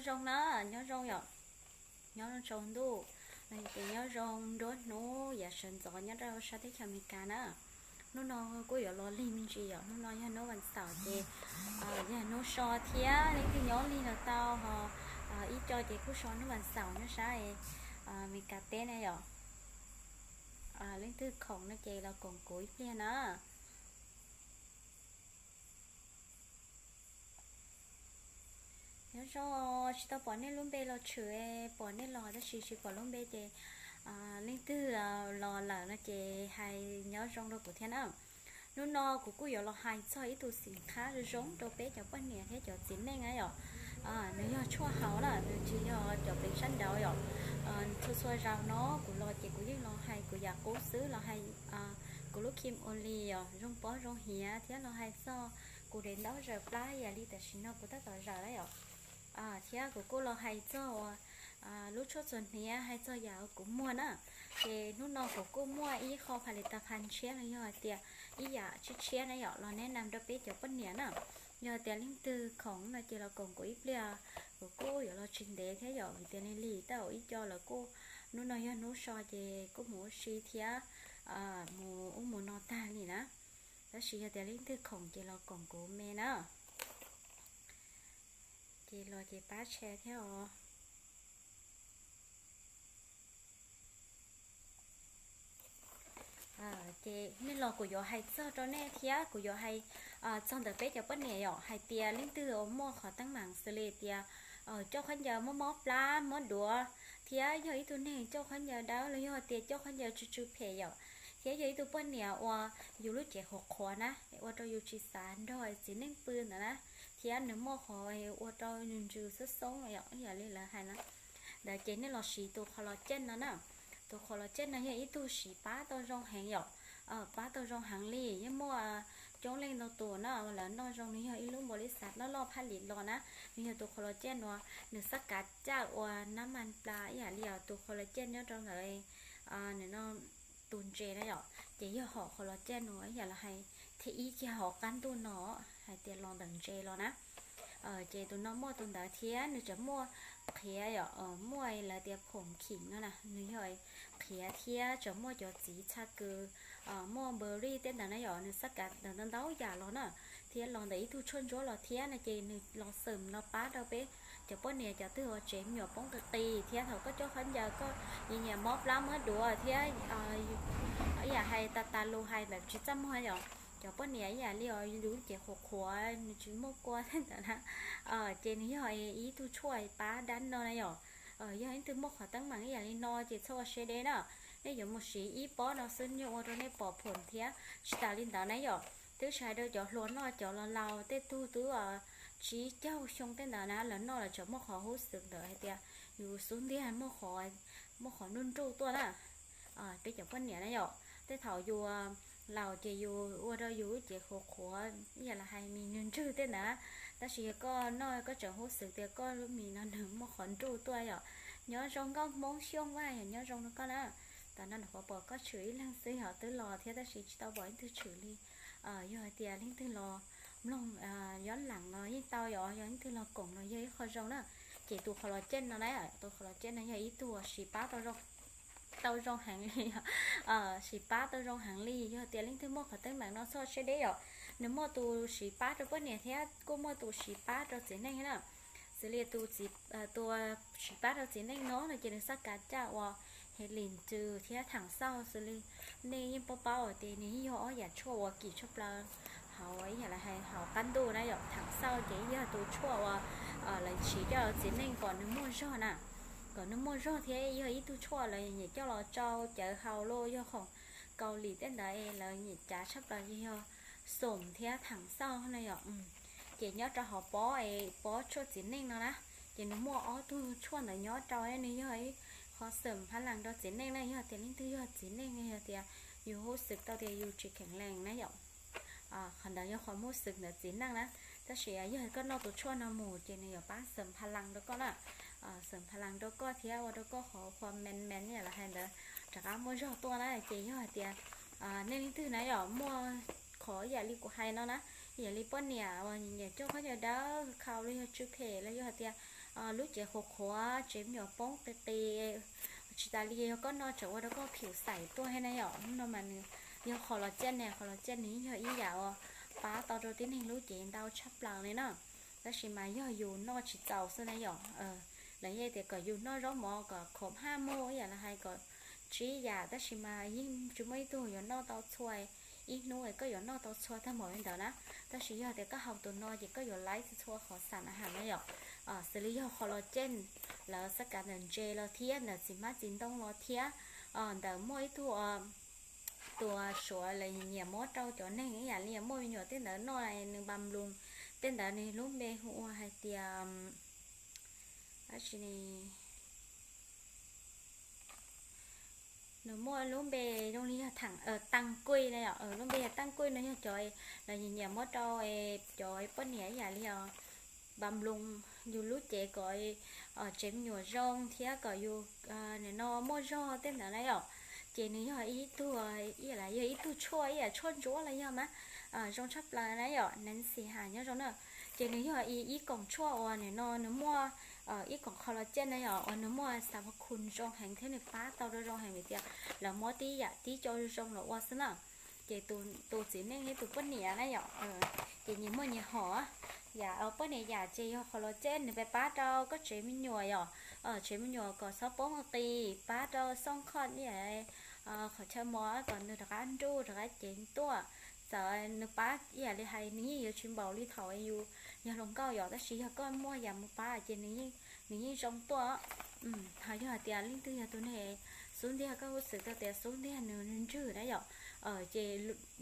Zoo na, nyob zoo yom, nyob zoo tsaus ntuj, los yog tias nyob zoo nruab hnub yav sawv ntxov nyob rau sab teb chaws Amelikas na. Hnub no kuj yuav los lig me ntsis yom, hnub no yog hnub vas xaum ces yog hnub so thiab leej twg nyob lig los tau ho, ib co ces kuj so hnub vas xaum nyob sab Amelikas teb na yom. Leej twg khoom no ces los koom kuv ib pliag na. Nyob zoo, tsis tau pom nej lub npe los tshwm, pom nej los tab sis tsis pom lub npe ces leej twg los lawm no ces hais nyob zoo rau kuv thiab na. Hnub no kuv kuj yuav los hais txog ib tug xim qhab zoo zoo rau peb cov poj niam thiab cov txiv neej na yom. Nws yog tshuaj haus na, nws tsis yog cov pleev sab nraud yom. Txhua txhua zaus no kuv los ces kuv yeej los hais kuv yam qub xwb, los hais kuv lub cream ua li yom, zoo pob zoo hiav thiab los hais txog kuv daim ntaub zaws plab yam li tam sim no kuv tab tom zaws na yom. Thiab kuv kuj los hais txog uas lub tshuaj txuas hniav, hais txog yam kuv muag na. Ces hnub no kuv kuj muaj ib qho pha li tas pha tshiab los yog hais tias ib yam tshiab tshiab na yom, los neb nam rau peb cov poj niam na. Yog tias leej twg khoom no ces los koom kuv ib pliag, kuv kuj yuav los tsis ntev thiab yom, vim tias lig lig tau ib co lawv kuj, hnub no yog hnub so ces kuj mus ua si thiab mus ub mus no tag li na. Tab sis yog tias leej twg khoom ces los koom kuv me na. Ces los ces pab share thiab os. Ces nej los kuv yuav hais txog rau nej thiab kuv yuav hais txog ntawm peb cov poj niam yom, hais tias leej twg uas muaj qhov teeb meem xws li tias coj khaub ncaws mob mob plab mob duav, thiab yog ib tug neeg coj khaub ncaws dawb los yog tias coj khaub ncaws tsw tsw phem yom, thiab yog ib tug poj niam uas yus lub cev qhuav qhuav na, ua rau yus tsis xav nrog txiv neej pw ntawd na, thiab nws muaj qhov ua rau nws ntsws xoob xoob yom, ib yam li lawv hais na. Ntawd ces nej los siv tus collagen no na. Tus collagen no yog ib tug siv pab tau zoo heev yom, pab tau zoo heev li. Yeej muaj coob leej ntau tus na lawv noj zoo, nws yog ib lub npaum li xav loj loj phaj lim los na. Nws yog tus collagen uas nws xab kav caj ua nab mas plas ib yam li os tus collagen nyob rau ntawd, nws no tus ntses na yom, ces yog hom collagen uas ib yam li hais thiaj ib kiag hauv qab ntuj no hais tias los ntawm ntses los na. Ces tus no muaj tus ntawd thiab nws tseem muaj qhiav yom, muaj lawv tias phom khim no na, nws yog qhiav thiab tseem muaj cov txiv txha kws, muaj berry tej ntawd na yom, nws xab kav ntawd ntau ntau yam los na, thiab los ntawm ib tug tshuaj ntsuab los thiab no ces nws los xwm los pab rau peb cov poj niam cov twg uas tsev me nyuam poob qis qis thiab thaum koj coj khaub ncaws koj nyiam nyiam mob plab mob duav thiab ib yam hais tas tas lus hais npam tsis txaj muag yom, cov poj niam ib yam li os yus cev qhuav qhuav nws tsis muaj kua tej ntawd na, ces nws yog ib tug tshuaj pab dab no na yom. Yog leej twg muaj qhov teeb meem ib yam li no ces txhob ua siab deb na, nej yuav mus siv ib pob no xwb yeej ua rau nej pom phom thiab. Tsis tas li ntawd na yom, twb tsis hais rau cov hluas noj, cov laus laus tej tug twb tsib caug xyoo tej ntawd na lawv noj lawv tseem muaj qhov huj xwm ntawd hais tias yus xub ntiag muaj qhov nruj nruj tuaj na. Peb cov poj niam na yom, tej thaum yus laus ces yus ua rau yus lub cev qhuav qhuav ib yam li hais mis ntswg ntswg tej ntawd, tab sis yog koj noj koj tseem huj xwm tias koj lub mis no nws muaj qhov nruj tuaj yom. Nyob zoo nkauj Hmoob Xyooj Vaj yom, nyob zoo rau koj na. Tam no nyuam qhuav pom koj tshwm ib leeg xwb yom, twb los thiab tab sis tsis tau pom leej twg tshwm li. Yog hais tias leej twg los mloog yob laam los yeej tau yom, yog leej twg los koom los yog ib qho zoo na. Ces tus collagen no na, tus collagen no yog ib tug siv pab tau zoo heev li, siv pab tau zoo heev li. Yog tias leej twg muaj qhov teeb meem no txhob siab deb yom, nws muaj tus siv pab rau poj niam thiab kuj muaj tus siv pab rau txiv neej na. Xws li tus siv pab rau txiv neej no no ces nws xab kav caj ua he lis ntws thiab thaam xauj xws li nej yeej paub paub tias nws yeej yog ob yam tshuaj uas kim tshaj plaws hauv ib yam li hais hauv qab ntuj na yom. Thaam xauj ces yog tus tshuaj uas lawv siv coj rau txiv neej kom nws muaj zog na, kom nws muaj zog thiab yog ib tug tshuaj lawv nyiam coj los tsau cawv haus los yog khoom Kaus Lim tej ntawd es lawv nyiam cav tshaj plaws yog xoom thiab thaam xauj na yom. Ces nyob rau hauv pob es pob tshuaj txiv neej no na, ces nws muaj ob tug tshuaj ntawd nyob rau, nws yog ib qho xoom pha las rau txiv neej na. Yog tias leej twg yog txiv neej yog tias yus huj xwm tau tias yus tsis kheev lees na yom, qhov ntawd yog qhov muaj xwm ntawm txiv neej na. Tab sis yog koj noj tus tshuaj no mus ces nws yuav pab xoom pha las rau koj na, xoom pha las rau koj thiab ua rau koj qhov qhua mees mees ib yam li hais ntawd rov qab muaj zog tuaj na. Ces yog hais tias nej leej twg na yom muaj qhov ib yam li kuv hais no na, ib yam li poj niam uas nyiam coj khaub ncaws dawb khaus los yog tsw phem los yog hais tias lub cev qhuav qhuav, tsev me nyuam poob qis qis, tsis tas li yog koj noj tseem ua rau koj phim xaim tuaj thiab na yom. Hnub no mas nws yog qhov los caj ne, qhov los caj nws yeej yog ib yam uas pab tau rau tib neeg lub cev ntau tshaj plaws li na. Tab sis mas yog yus noj tsis txaus xwb na yom. Lawv yeej tias kom yus noj zaub mov kom khom haj muag ib yam li hais kom tsib yam, tab sis mas yeej tsis muaj ib tug yuav noj tau txhua ib hnub, koj yuav noj tau txhua tag npaum li ntawd na. Tab sis yog tias koj haus tus no ces koj yuav laib txhua qhov xam na has na yom. Xws li yog qhov los caj, lawv xab kav ntawm ntses los thiab ntawm txiv hmab txiv ntoo los thiab, ntawm muaj ib tug tus suav lawv nyiam muab rau cov neeg ib yam li muaj me nyuam tej ntawd noj, nws npas nploos, tej ntawd nws lub npe hu ua hais tias, dab tsi ne, nws muaj lub npe zoo li yog thaam, taaj kuij na yom. Lub npe yog taaj kuij no yog cov lawv nyiam muab rau cov poj niam ib yam li npas nploos yus lub cev kom tsev me nyuam zoo thiab kom yus nim no muaj zog tej ntawd na yom. Ces nws yog ib tug, ib yam li yog ib tug tshuaj, ib yam tshuaj ntsuab los yog mas zoo tshaj plaws na yom, Nancy Hà nyob zoo na. Ces nws yog ib koom tshuaj uas nim no nws muaj ib koom qhov los caj na yom, uas nws muaj xav pha khu zoo heev thiab nws pab tau rau zoo heev vim tias lawv muab tib yam tib co zoo los ua xwb na. Ces tus txiv neej thiab tus poj niam na yom, ces nyias muaj nyias hom. Yam poj niam yam ces yog qhov los caj nws pab pab rau koj tsev me nyuam yom, tsev me nyuam kom txhob poob qis, pab rau xooj khoj ib yam, qhov chaw mos kom nws rov qab nruj rov qab ceev tuaj. Txawm nws pab ib yam li hais nws yeej yuav tsis npaum li thaum yus yog hluas nkauj yom, tab sis yog koj muaj yam mus pab ces nws yeej zoo tuaj. Ho yog hais tias leej twg yog tus neeg xub ntiag, koj hu xwm tau tias xub ntiag nws ntswg na yom, ces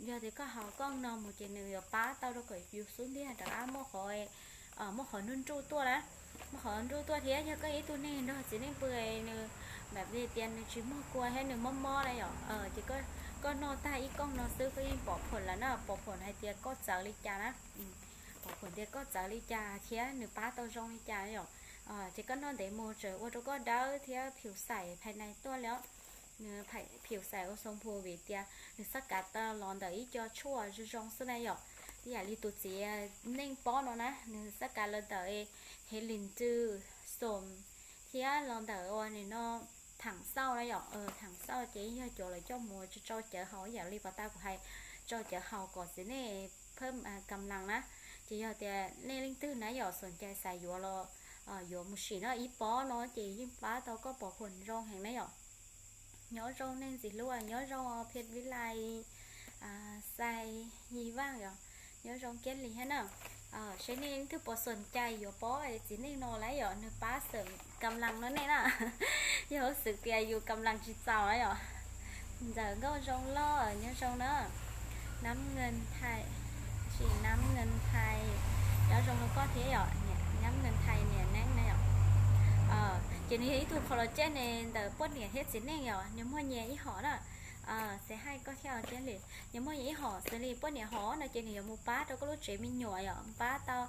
yog tias koj haus kooj no mus ces nws yuav pab tau rau kom yus xub ntiag rov qab muaj qhov, muaj qhov nruj nruj tuaj na, muaj qhov nruj tuaj thiab. Yog koj ib tug neeg nrog txiv neej pw, nws mam li tias nws tsis muag kua thiab nws mob mob na yom, ces koj noj tag ib kooj no xwb koj yeej pom phuam lawm na, pom phuam hais tias koj txawv li cas na, pom phuam tias koj txawv li cas thiab nws pab tau zoo li cas yom. Ces koj noj ntev mus tseem ua rau koj dawb thiab phim xaim phais nais tuaj li os. Nws phim xaim ua xoo phu vim tias nws xab kav tau los ntawm ib co tshuaj zoo zoo xwb na yom. Ib yam li tus txiv neej pob no na, nws xab kav los ntawm hev lis ntsws, xoom, thiab los ntawm ua nim no thaam xauj na yom. Thaam xauj ces yog cov lawv coj mus rau cawv haus ib yam li pas tas kuv hais, rau cawv haus kom txiv neej phab kam las na. Ces yog tias nej leej twg na yom xoom cai xav yuav los yuav mus sim no ib pob no ces yeej pab tau koj pom phuam zoo heev na yom. Nyob zoo nej ntxim hlub, nyob zoo Phiaj Vib Lais, Xais Yis Vaaj yom, nyob zoo Kiab Lis thiab na. Seb nej leej twg puas xoom cai yuav pob txiv neej no lawm yom, nws pab xeem kam las no nej na. Yog ua xwm tias yus kam las tsis txaus na yom. Ntxawm Nkauj Zoo Loj nyob zoo na. Nab Nkees Thais, sim Nab Nkees Thais, nyob zoo rau koj thiab yom, Nab Nkees Thais niam neeb na yom. Ces nws yog ib tug qhov los caj ne ntawm poj niam thiab txiv neej yom, nws muaj nyias ib hom na. Xav hais koj thiab Kiab Lis, nws muaj nyias ib hom xws li poj niam hom no ces nws yuav mus pab rau koj lub tsev me nyuam yom, pab tau,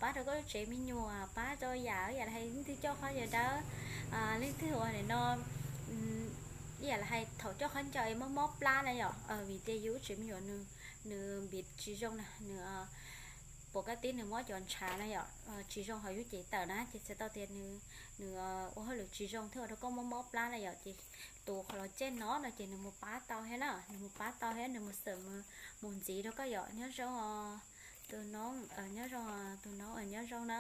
pab rau koj lub tsev me nyuam, pab rau yam yam li hais leej twg coj qhov ncaws dawb, leej twg ua nim no ib yam li hais thaum coj qhov ncaws es mob mob plab na yom, vim tias yus lub tsev me nyuam nws, nws npiv tsis zoo na, nws pom kab tib nws muab cov ntshav na yom, tsis zoo hauv yus cev tawm na, ces txhais tau tias nws, nws ua hauj lwm tsis zoo thiab ua rau koj mob mob plab na yom, ces tus qhov los caj no no ces nws mus pab tau thiab na, nws mus pab tau thiab nws mus xwm mus ntxiv rau koj yom. Nyob zoo tus noob, nyob zoo tus noob, nyob zoo na.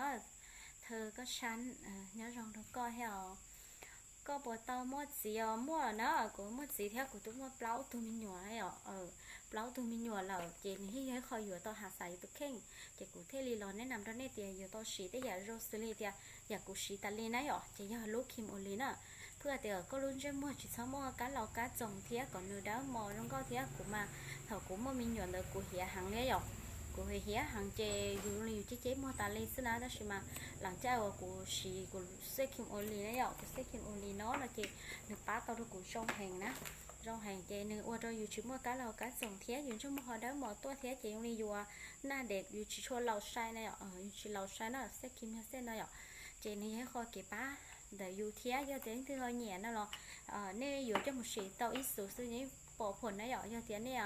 Thawj koj sab, nyob zoo rau koj thiab os. Koj puas tau muaj txiv os? Muaj na, kuv muaj txiv thiab kuv twb muaj plaub tug me nyuam na yom. Plaub tug me nyuam lawm ces nws yeej yog ib qho yuav tau hav xav yus tus kheej, ces kuv thiaj li los neb nam rau nej tias yuav tau siv tej yam zoo xws li tias yam kuv siv tas li na yom, ces yog lub Cream Uli na. Phwj tias koj lub ntsej muag tsis txhob muaj kab laus kab txoos thiab kom nws dawb mos zoo nkauj thiab. Kuv mas thaum kuv muaj me nyuam ntawd kuv hiav heev li yom, kuv hiav heev ces yus li yus ceb ceb muag tas li xwb na, tab sis mas lam caj uas kuv siv kuv xej Cream Uli na yom, kuv xej Cream Uli no no ces nws pab tau rau kuv zoo heev na. Zoo heev ces nws ua rau yus tsis muaj kab laus kab txoos thiab yus ntsej muag ho dawb mos tuaj thiab ces zoo li yus naj deb yus tsis tshua laus sai na yom, yus tsis laus sai na, xej Cream yog xej no yom. Ces nws yog ib qho kev pab ntawm yus thiab yog tias leej twg ho nyiam no los nej yuav coj mus siv tau ib xus xwb yeej pom phuam na yom. Yog tias nej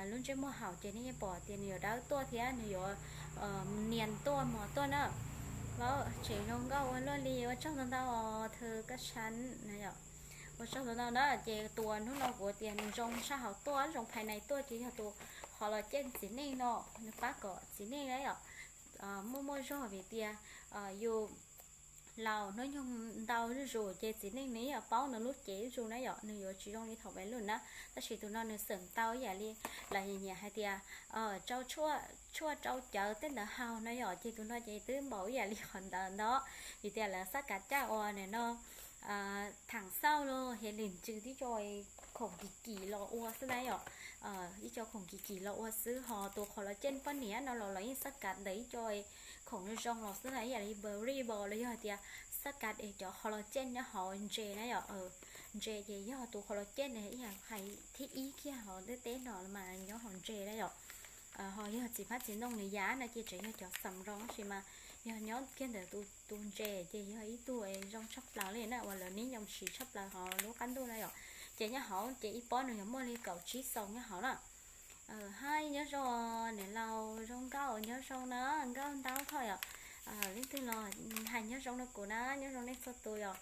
lub ntsej muag haum ces nej yeej pom tias nws yuav dawb tuaj thiab nws yuav nias tuaj mos tuaj na. Vauv tseem zoo nkauj ua luaj li, ua tsaug ntau ntau os thw koj sab na yom. Ua tsaug ntau ntau na, ces tus uas hnub no kuv tias nws zoo sab hauv tuaj, zoo phais nais tuaj ces yog tus qhov los cem txiv neej no, nws pab kom txiv neej na yom, muaj muaj zog vim tias yus laus hnub nyoog ntau zuj zus ces txiv neej nws yeej paub nws lub cev zuj zus na yom, nws yuav tsis zoo li thaum pais lug na. Tab sis tus no nws xeem tau ib yam li lawv nyiam hais tias rau tshuaj rau cawv tej ntawd haus na yom, ces tus no ces twb npaum ib yam li qhov ntawd ntag. Vim tias lawv xab kav caj uas nim no thaam xauj los hev lim tsw tib co khoom kim kim los ua xwb na yom. Ib co khoom kim kim los ua xwb, ho tus qhov los cem poj niam no los los yeej xab kav ntawm ib co khoom zoo zoo los xwb na, ib yam li berry bos los yog hais tias xab kav es cov qhov los cem nyob hauv ntses na yom. Ntses ces yog tus qhov los cem ne, ib yam hais thib ib kiag hauv ntiaj teb no mas nyob hauv ntses na yom. Ho yog txiv hmab txiv ntoo nws yam no ces tseem yog cov xam zoo, tab sis mas yog nyob kiag ntawm tus ntses ces yog ib tug zoo tshaj plaws li na, uas lawv nib yoo siv tshaj plaws hauv lub qab ntuj na yom. Ces nyob hauv ces ib pob nws yog muaj li kaum tsib xoo nyob hauv na. Hais nyob zoo niam laus zoo nkauj, nyob zoo na, nkauj ntau thoj yom. Leej twg los hais nyob zoo rau kuv na, nyob zoo nej txhua tus yom.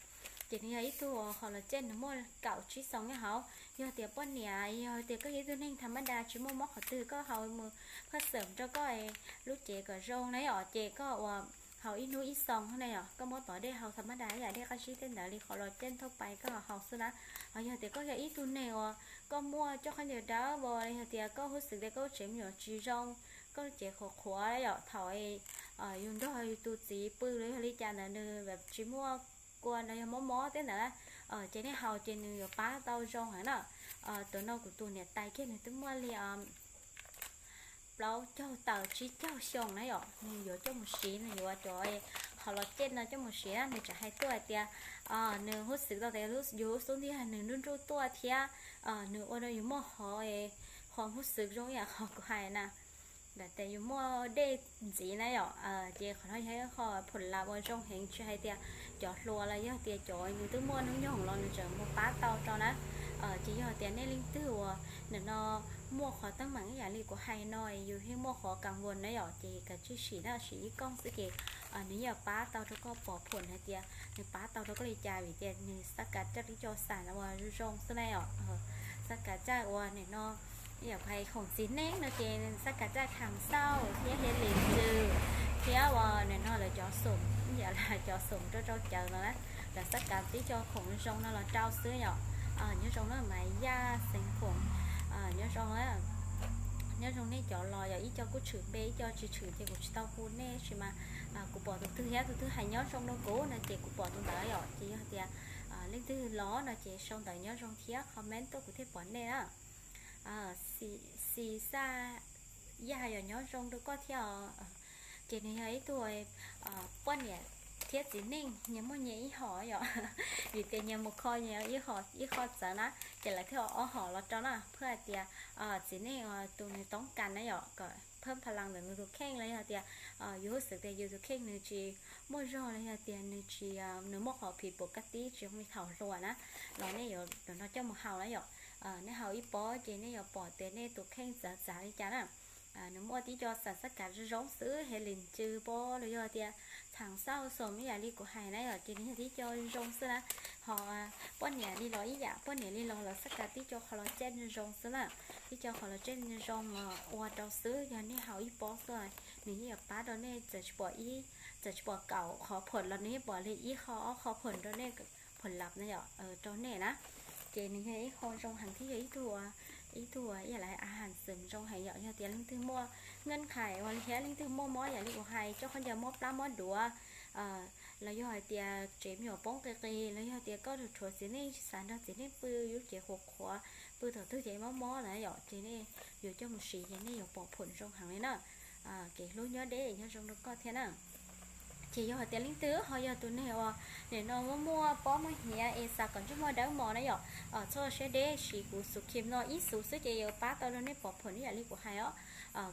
Ces nws yog ib tug qhov los cem nws muaj kaum tsib xoo nyob hauv. Yog tias poj niam, yog tias koj yog ib tug neeg tham mab da tsis muaj mob qhov twg, koj haus mus phaj xeem rau koj lub cev kom zoo na yom, ces koj ua haus ib hnub ib xoo na yom, koj muab tom dej haus tham mab da ib yam dej qab zib tej ntawd li qhov los cem thauj pais koj haus xwb na. Ho yog tias koj yog ib tug neeg uas koj muaj coj khaub ncaws dawb vos, yog tias koj hub xwm tias koj lub tsev me nyuam tsis zoo, koj lub cev qhuav qhuav yom, thaum yus nrog yus tus txiv pw los yog li cas ntawd nws tsis muaj kua los yog mob mob tej ntawd na, ces nej haus ces nws yuav pab tau zoo heev na. Tus no kuv tus niam tais kiag nws twb muaj li plaub caug tawm tsib caug xyoo na yom, nws yuav coj mus siv, nws yuav cov qhov los cem no coj mus siv na. Nws tseem hais tuaj hais tias nws hub xwm tau tias yus lub xub ntiag nws nruj nruj tuaj thiab nws ua rau yus muaj qhov, qhov hub xwm zoo ib yam qhov kuv hais na, ntawm tias yus muaj dej ntxiv na yom. Ces qhov no yog ib qho phoom lam uas zoo heev, tsis hais tias cov hluas los yog tias cov nws twb muaj hnub nyoog los nws tseem mus pab tau rau na. Ces yog tias nej leej twg uas nim no muaj qhov teeb meem ib yam li kuv hais no, yus yeej muaj qhov kas npuas na yom, ces kav tsij sim na, sim ib koog xwb ces nws yeej yuav pab tau rau koj pom phoom hais tias nws pab tau rau koj li cas, vim tias nws xab kav caj tib co xam uas zoo zoo xwb na yom. Xab kav caj uas nim no yam hais khoom txiv neej no ces xab kav caj tham xauj thiab hev lim tsw thiab uas nim no lawv cov xoom, yam li cov xoom rau rau cawv no na, lawv xab kav tib co khoom zoo no los rau xwb yom. Nyob zoo na Maiv Yaj, Xeev Khuam, nyob zoo na. Nyob zoo nej cov los yog ib co kuj tshwm npe ib co tsis tshwm ces kuv tsis tau hu nej sis mas kuv pom tus twg thiab tus twg hais nyob zoo rau kuv no ces kuv pom tus ntawd yom. Ces yog tias leej twg los no ces sau ntawv nyob zoo thiab comment tuaj kuv thiaj pom nej na. Xis Xaj Yaj yog nyob zoo rau koj thiab os. Ces nws yog ib tug poj niam thiab txiv neej nyias muaj nyias ib hom yom. Vim tias nyias mus kho nyias ib qho txawv na, ces lawv thiaj ob hom los rau na, phab hais tias txiv neej tus nws toob kas na yom, kom phab pha las ntawm nws tus kheej los yog tias yus hub xwm tias yus tus kheej nws tsis muaj zog los yog tias nws tsis, nws muaj qhov phiv pum kaj tib tsis zoo li thaum hluas na, los nej yuav tus no coj mus haus na yom. Nej haus ib pob ces nej yuav pom tias nej tus kheej txawv txav li cas na. Nws muaj tib co xam xab kav zoo zoo xwb, hev lim tsw pob los yog tias tham xauj xoom ib yam li kuv hais na yom, ces nws yog tib co zoo xwb na. Ho poj niam li los ib yam, poj niam li los los xab kav tib co qhov los cem zoo zoo xwb na. Tib co qhov los cem zoo zoo los ua rau xwb, yog nej haus ib pob xwb nws yeej yuav pab rau nej, txawm tsis pom ib, txawm tsis pom kaum qhov phoom los nws yeej pom li ib qho ob qho phoom rau nej, phoom lab na yom, rau nej na. Ces nws yog ib qho zoo heev thiab yog ib tug, ib tug ib yam li a has xoom zoo heev yom. Yog tias leej twg muaj nkeeb qhais uas li thiab leej twg muaj mob yam li kuv hais coj khaub ncaws mob plab mob duav, los yog hais tias tsev me nyuam poob qis qis los yog tias koj rhuav txiv neej tsis xav nrog txiv neej pw, yus cev qhuav qhuav, pw thaum twg ces mob mob na yom, ces nej yuav coj mus siv ces nej yuav pom phoom zoo heev li na. Kev hlub nyob deb nyob zoo rau koj thiab na. Ces yog hais tias leej twg ho yog tus neeg uas nim no muaj muaj pob muaj hiav es xav kom ntsej muag dawb mos na yom, txhob siab deb, siv kuv xus khim no ib xus xwb ces yuav pab tau rau nej pom phoom ib yam li kuv hais os.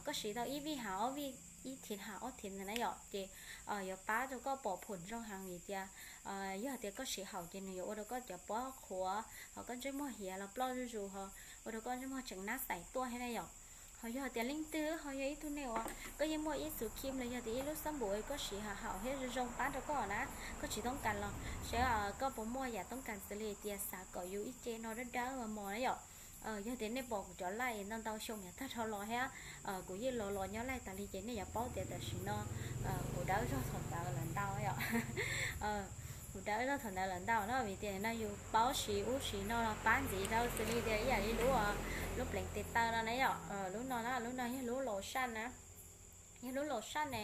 Koj siv tau ib vij has ob vij, ib thiv has ob thiv ntawd na yom, ces yuav pab rau koj pom phoom zoo heev vim tias yog tias koj siv haum ces nws yuav ua rau koj cov pob qhuav, ho koj ntsej muag hiav los ploj zuj zus, ho ua rau koj ntsej muag tseem nab xaim tuaj thiab na yom. Ho yog tias leej twg ho yog ib tug neeg uas koj yeej muaj ib txwm khim los yog tias ib lub xab npum koj siv haum thiab zoo zoo pab rau koj na, koj tsis toob kas los seb koj puas muaj yam toob kas xws li tias xav kom yus ib ce no dawb dawb mos mos na yom. Yog tias nej pom kuv cov laij ntau ntau xyoo yav tag dhau los thiab kuv yeej los los nyob laij tas li ces nej yuav paub tias tam sim no kuv dawb zog thaum ntawd lawm ntau yom. Kuv dawb zog thaum ntawd lawm ntau no vim tias no yus paub siv ub siv no los pab ntxiv rau xws li tias ib yam li lub, lub pleev tes taw no na yom. Lub no na, lub no yog lub lotion na. Yog lub lotion ne,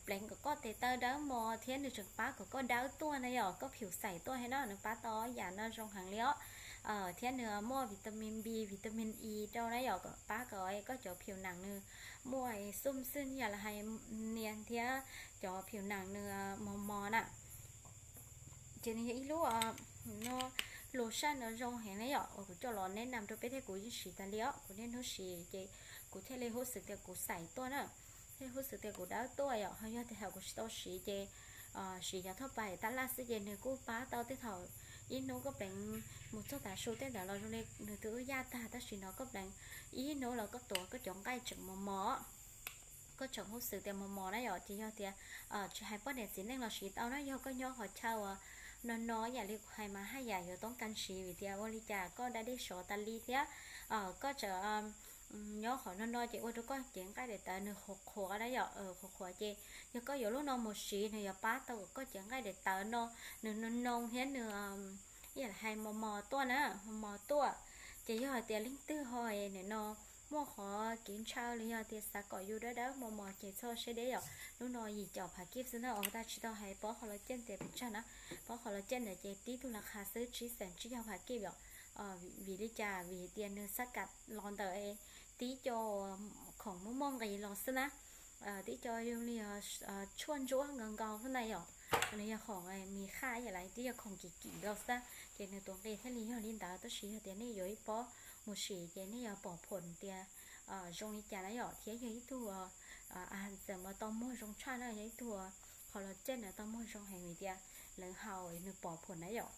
pleev kom koj tes taw dawb mos thiab nws tseem pab kom koj dawb tuaj na yom, koj phim xaim tuaj thiab no, nws pab tau yam no zoo heev li os. Thiab nws muaj vitamin B, vitamin E rau na yom, kom pab kom koj cov phim neem nws muaj xum xwm yam li hais nias thiab cov phim neem nws mos mos na. Ces nws yog ib lub no lotion no zoo heev na yom, uas kuv coj los neb nam rau peb thiab kuv yeej siv tas li os, kuv niaj hnub siv ces kuv thiaj li hu xwm tias kuv xaim tuaj na, thiaj hu xwm tias kuv dawb tuaj yom. Ho yog tias thaum kuv tsis tau siv ces siv cov thoj pais tab laj xwb ces nws kuj pab tau tej thaum ib hnub koj pleev mus txog tav su tej ntawd los zoo li nws twb yaj tag, tab sis no koj pleev ib hnub los koj tuav koj cov nqaij tseem mos mos, koj tseem hu xwm tias mos mos na yom. Ces yog tias tsis hais poj niam txiv neej los siv tau na, yog koj nyob qhov chaw uas no no yam li kuv hais mas haj yam yuav toob kas siv vim tias ua li cas koj da dej sov tas li thiab koj tseem nyob qhov no no ces ua rau koj cev nqaij daim tawv nws qhuav qhuav na yom, qhuav qhuav ces yog koj yuav lub no mus siv nws yuav pab tau kom koj cev nqaij daim tawv no nws no no thiab nws ib yam li hais mos mos tuaj na, mos mos tuaj. Ces yog hais tias leej twg ho nim no muaj qhov kev ntshaw los yog tias xav kom yus dawb dawb mos mos ces txhob siab deb yom. Lub no yim caum phav kib xwb na, ua tab tsis tau hais pob qhov los caj ntawd pes tsawg na, pob qhov los caj ntawd ces tib tug las qha xwb tsib xees tsib caug phav kib yom. Vim li cas? Vim tias nws xab kam los ntawm tib co khoom muaj muaj nqis los xwb na, tib co zoo li tshuaj ntsuab nkaus nkaus xwb na yom. Nws yog khoom mis qhaj yam li tib co khoom kim kim los xwb na, ces nws tus nqis thiaj li yog li ntawd. Tab sis yog tias nej yuav ib pob mus sim ces nej yuav pom phom tias zoo li cas na yom, thiab yog ib tug a txawm mas tau muag zoo tshaj na, yog ib tug qhov los caj ntawd tau muag zoo heev vim tias lawv haus nws pom phom na yom.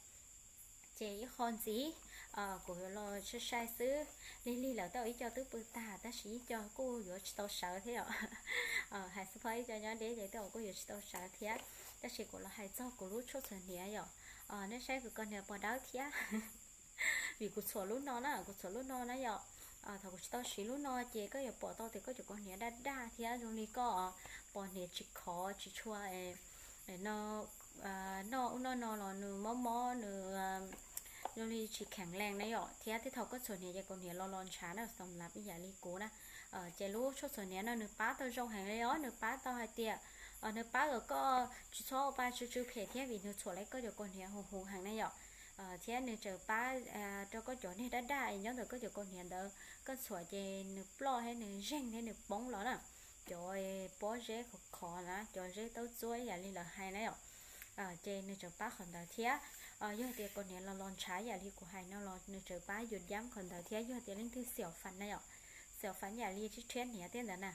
Ces ib qho ntxiv kuv yuav los sai sai xwb, lig lig lawm tau ib co twb pw tag tab sis ib co kuj yuav tsis tau sawv thiab yom. Hais xub phob ib co nyob deb ces tej zaum kuj yuav tsis tau sawv thiab, tab sis kuv los hais txog kuv lub tshuaj txhuam hniav yom. Nej saib kuv cov hniav puas dawb thiab? Vim kuv txhuam lub no na, kuv txhuam lub no na yom. Thaum kuv tsis tau siv lub no ces koj yuav pom tau tias koj cov kaus hniav daj daj thiab zoo li koj pom hniav tsis khov tsis tshua no, noj ub noj no los nws mob mob nws zoo li tsis kheev lees na yom. Thiab tej thaum koj txhuam hniav ces kaus hniav los los ntshav na, xam lav ib yam li kuv na. Ces lub tshuaj txhuam hniav no nws pab tau zoo heev li os, nws pab tau hais tias nws pab kom koj tsis txhob ua pa tsw tsw phem thiab vim nws txhuam li koj cov kaus hniav huv huv heev na yom. Thiab nws tseem pab rau koj cov niag daj daj es nyob ntawm koj cov kaus hniav ntawd, koj txhuam ces nws ploj thiab nws zeeg thiab nws poob los na. Cov pob zeb khov khov na, cov zeb taub txuab ib yam li lawv hais na yom. Ces nws tseem pab qhov ntawd thiab. Yog tias kaus hniav los los ntshav yam li kuv hais no los nws tseem pab yus yam qhov ntawd thiab. Yog tias leej twg xiaum fas na yom, xiaum fas yam li rhiab hniav tej ntawd na,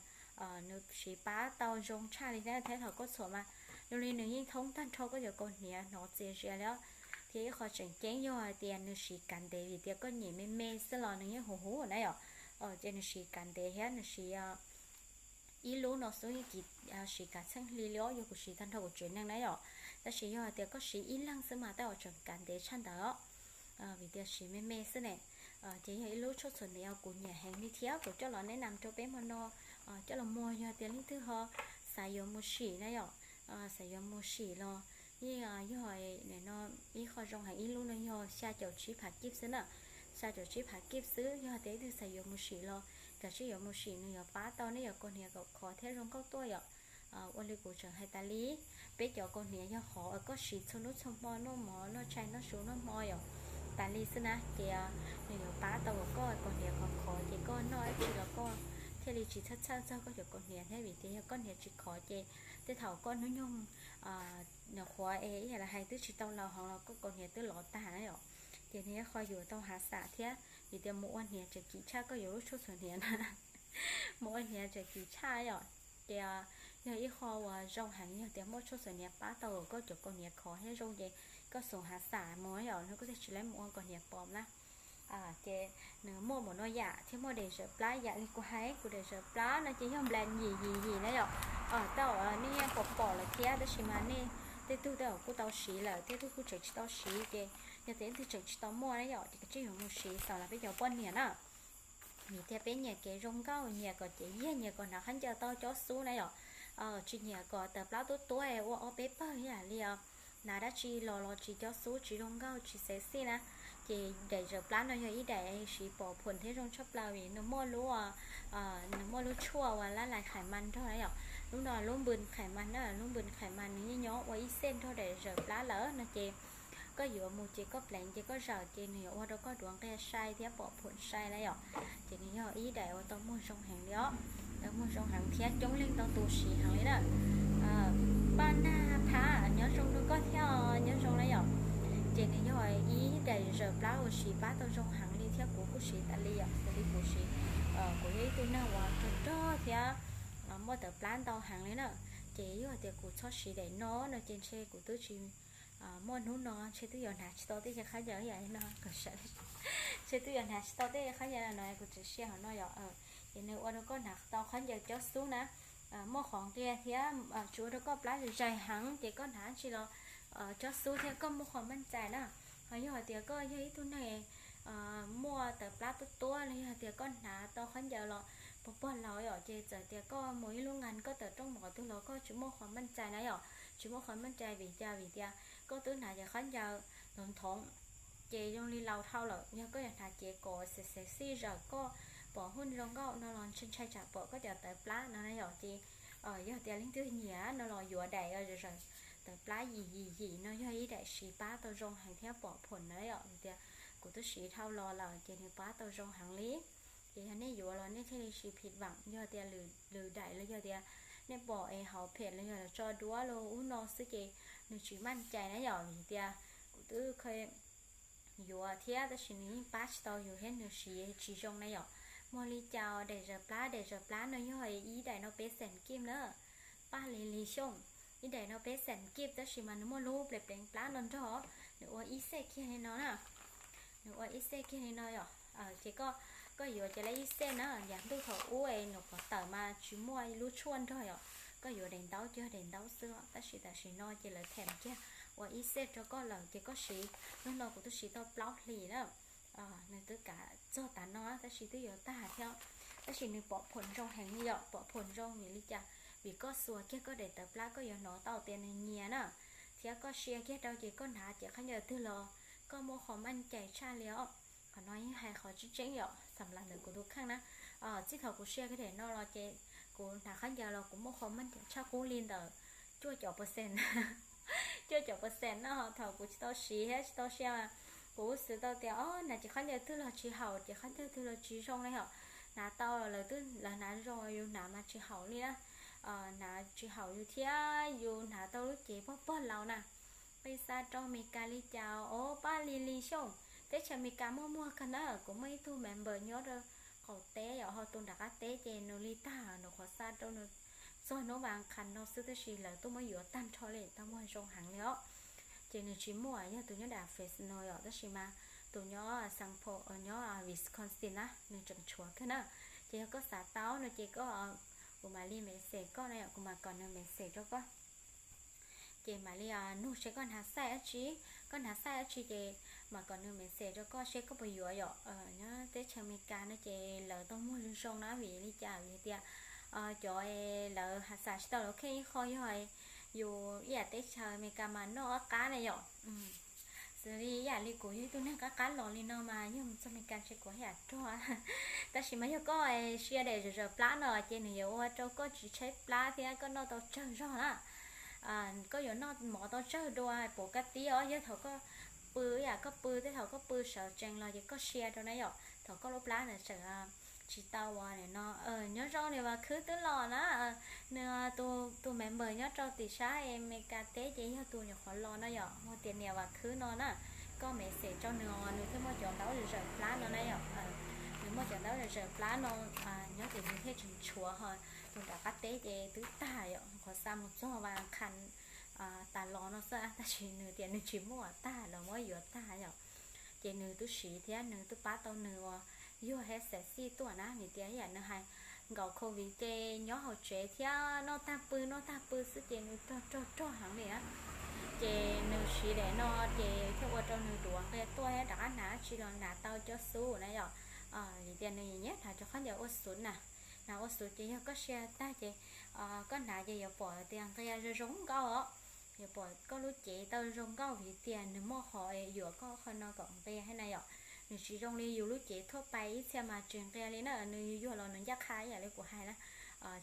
nws siv pab tau zoo tshaj li thiab. Thiab thaum koj txhuam mas zoo li nws yeej thoob tag nrho koj cov kaus hniav hnov txias zias li os. Thiab ib qho tseem ceeb yog hais tias nws siv kav ntev vim tias koj nyem me me xwb los nws yeej huv huv na yom. Ces nws siv kav ntev thiab nws siv ib lub no xwb yeej siv kav txheej hli li os. Yog kuv siv tag nrho kuv tsev neeg na yom, tab sis yog hais tias koj siv ib leeg xwb mas tej zaum tseem kav ntev tshaj ntawd os, vim tias siv me me xwb ne. Ces yog ib lub tshuaj txhuam hniav kuv nyiam heev li thiab kuv coj los neb nam rau peb hmo no coj los muag. Yog tias leej twg ho xav yuav mus sim na yom, xav yuav mus sim los yeej yog no ib qho zoo heev. Ib lub no yog xya caum tsib phav kib xwb na, xya caum tsib phav kib xwb. Yog tias leej twg xav yuav mus sim los kav tsij yuav mus sim, nws yuav pab tau nej cov kaus hniav kom khov thiab zoo nkauj tuaj yom. Ua li kuv tseem hais tas li, peb cov kaus hniav yog qhov koj siv txhua hnub txhua hmo, noj mov noj tshais noj su noj hmo yom, tas li xwb na ces nws yuav pab tau kom koj kaus hniav khov khov ces koj noj dab tsi los koj thiaj li tsis txhawj txhawj txog koj cov kaus hniav thiab. Vim tias yog koj hniav tsis khov ces tej thaum koj hnub nyoog nyuam qhuav es ib yam li hais twb tsis tau laus heev los koj kaus hniav twb lov tag na yom. Ces nws yog qho yuav tau hav xam thiab, vim tias mus ua hniav tseem kim tshaj koj yuav lub tshuaj txhuam hniav na, mus ua hniav tseem kim tshaj yom. Ces yog ib qho uas zoo heev, yog tias muaj tshuaj txhuam hniav pab tau koj cov kaus hniav khov thiab zoo ces koj xoom hav xam mus yom, no koj thiaj tsis lab mus ua kaus hniav pom na. Ces nws muaj mus no yam thiab muaj daim zawv plab yam li kuv hais, kuv daim zawv plab no ces yog nplas yim yim yim na yom. Tau nej pom pom lawm thiab, tab sis mas nej tej tug tej zaum kuj tau siv lawm, tej tug kuj tseem tsis tau siv, ces yog tias leej twg tseem tsis tau muaj na yom, ces koj tsij yuav mus siv xav los peb cov poj niam na. Vim tias peb nyiam kev zoo nkauj, nyiam kom cev yiag, nyiam kom hnav khaub ncaws tau cob xub na yom. Tsis nyiam kom tawv plab tuab tuab ua ob peb pawg ib yam li os. Hnav dab tsi los los tsis cob xub, tsis zoo nkauj, tsis sexy na. Ces daim zawv plab no yog ib daim siv pom phom thiab zoo tshaj plaws vim nws muaj lub, nws muaj lub tshuaj uas lab lais khais mas nrog na yom. Lub no lub npws khais mas na, lub npws khais mas nws yeej nyob ua ib xej nrog daim zawv plab lawm no ces koj yuav mus ces koj pleev ces koj zawm ces nws yuav ua rau koj duav nqia sai thiab pom phom sai na yom. Ces nws yog ib daim uas tau muag zoo heev li os, tau muag zoo heev thiab coob leej tau tu siv heev li na. Paj Nag Phab, nyob zoo rau koj thiab, nyob zoo na yom. Ces nws yog ib daim zawv plab uas siv pab tau zoo heev li thiab kuv kuj siv tas li yom, xws li kuv siv, kuv yog ib tug neeg uas rog rog thiab muaj tawv plab ntau heev li na. Ces yog tias kuv txhob siv daim no no ces ntshe kuv twb tsis muaj hnub no, ntshe twb yuav hnav tsis tau tej khaub ncaws yam no, ntshe twb yuav hnav tsis tau tej khaub ncaws no, kuv tseem sia hauv no yom. Ces nws ua rau koj hnav tau khaub ncaws cob xub na, muaj qhov nqia thiab tsis ua rau koj plab zais heev ces koj hnav tsi los cob xub thiab koj muaj qhov maj cai na. Ho yog hais tias koj yog ib tug neeg muaj tawv plab tuab tuab los yog tias koj hnav tau khaub ncaws los pog pog laus yom, ces txawm tias koj mus ib lub ngas koj tawm rooj mov twg los koj tsis muaj qhov maj cai na yom, tsis muaj qhov maj cai vim cas, vim tias koj twb hnav cov khaub ncaws nthoov nthoov ces zoo li laus dhau lawm, yog koj yuav hnav cev kom sexy zawm koj pom huj zoo nkauj no los ntshai ntshai tsam pom koj cov tawv plab no na yom. Ces yog tias leej twg nyiam no los yuav daim zawv tawv plab yim yim yim no yog ib daim siv pab tau zoo heev thiab pom phom na yom. Tias kuv twb siv dhau los lawm ces nws pab tau zoo heev li. Ces yog nej yuav los nej thiaj li tsis phim vam, yog tias lwm daim los yog tias nej pom es hauv phem los yog los tso duab los ub no xwb ces nws tsis maj cai na yom. Vim tias kuv twb yuav thiab tab sis nws yeej pab tsis tau yus thiab nws siv tsis zoo na yom. Muaj li cas daim zawv plab, daim zawv plab no yog ib daim no peb xees kib na, paj li li xyooj. Ib daim no peb xees kib tab sis mas nws muaj lub pleev pleev plab no nrog, nws ua ib xej kiag li no na. Nws ua ib xej kiag li no yom. Ces koj yuav ces lawv ib xej na, yav ntuj thaum ub nws qhov tawm mas tsis muaj lub tshuaj nrog yom. Koj yuav daim ntaub ces yog daim ntaub xwb, tab sis tam sim no ces lawv them kiag ua ib xej rau koj lawm ces koj siv. Hnub no kuv twb siv tau plaub hlis na. Nws twb kav txog tav no tab sis twb yuav tag thiab. Tab sis nws pom phom zoo heev li yom, pom phom zoo vim li cas? Vim koj xuas kiag koj daim tawv plab koj yuav hnov tau tias nws nyias na, thiab koj sia kiag rau ces koj hnav ces khaub ncaws twg los koj muaj qhov maj cai tshaj li os. Qhov no yeej hais qhov tseeb tseeb yom, xam las ntawm kuv tus kheej na. Txij thaum kuv sia kiag daim no los ces kuv hnav khaub ncaws los kuv muaj qhov maj cai tshaj qub li ntawm cuaj caum percent. Cuaj caum percent no thaum kuv tsis tau siv thiab tsis tau sia mas kuv xav tau tias o hnav ces khaub ncaws twg los tsis haum, ces khaub ncaws twg los tsis zoo li hom. Hnav tau lawv twb lawv hnav zoo, yus hnav mas tsis haum li na. Hnav tsis haum yus thiab yus hnav tau lub cev pog pog laus na. Peb xa rau Amelikas li cas os, paj li li xyooj. Teb chaws Amelikas muaj muag kawg na, kuv muaj ib tug member nyob rau qaum teb yom, ho tus nram qab teb ces nws li tag, nws qhuav xa rau nws txog hnub vas qhas no xwb tab sis lawv tuaj muab yuav tag nrho li, tau muag zoo heev li os. Ces nws tsis muaj, yog tus nyob dam Fresno yom, tab sis mas tus nyob Saint Paul, nyob Wisconsin na, nws tseem tshuav kawg na. Ces yog koj xav tau no ces koj, kuv mam li message koj na yom, kuv mam kom nws message rau koj. Ces mam li nug seb koj hnav xaij dab tsi, koj hnav xaij dab tsi ces mam kom nws message rau koj seb koj puas yuav yom. Nyob teb chaws Amelikas no ces lawv tau muag zoo zoo na, vim li cas? Vim tias cov lawv xav tsis tau lawv kheej ib qho yog yus ib yam teb chaws Amelikas mas noj ob qab na yom. Xws li ib yam li kuv yog ib tug neeg qab qab los li no mas yog mus txog Amelikas ntshe kuv haj yam rog. Tab sis mas yog koj sia daim zawv plab no ces nws yuav ua rau koj tsis tshaib plab thiab koj noj tau tsawg zog na. Koj yuav noj mov tau tsawg dua pom kaj tib os, yog thaum koj pw, yam koj pw tej thaum koj pw sawv tsees los ces koj sia rau na yom, thaum koj lub plab ntawd tseem tsis tau uas nim no. Nyob zoo, nws Vam Khwb twb los na. Nws tus member nyob rau tim sab Amelikas teb ces yog tus nyuam qhuav los no yom, muaj tias niam Vam Khwb no na. Koj message rau nws os, nws thiaj muaj cov ntaub zawv plab no na yom. Nws muaj cov ntaub zawv plab no, nyob ces nws thiaj tseem tshuav ho. Tus nram qab teb ces twb tag yom, qhuav xa mus txog vas qhas tas los no xwb, tab sis nws tias nws tsis muaj tag, lawv muab yuav tag yom. Ces nws twb siv thiab nws twb pab tau nws uas yug hev xav xij tuaj na, vim tias ib yam nws hais nkaus covid ces nyob hauv tsev thiab noj tag pw noj tag pw xwb ces nws rog rog rog heev li na. Ces nws siv daim no ces thiaj ua rau nws duav nqia tuaj thiab rov qab hnav tsis los hnav tau cov xub na yom. Vim tias nws nyiam hnav cov khaub ncaws ua xub na. Hnav ua xub ces yog koj sia tag ces koj hnav ces yuav pom tias nqia zoo zoo nkauj os. Yuav pom koj lub cev tau zoo nkauj vim tias nws muaj qhov yuam koj qhov no kom nqia thiab na yom. Nws tsis zoo li yus lub cev thuaj pais ib txhia mas tsis nqia li na, nws yuag los nws ncaj qha ib yam li kuv hais na.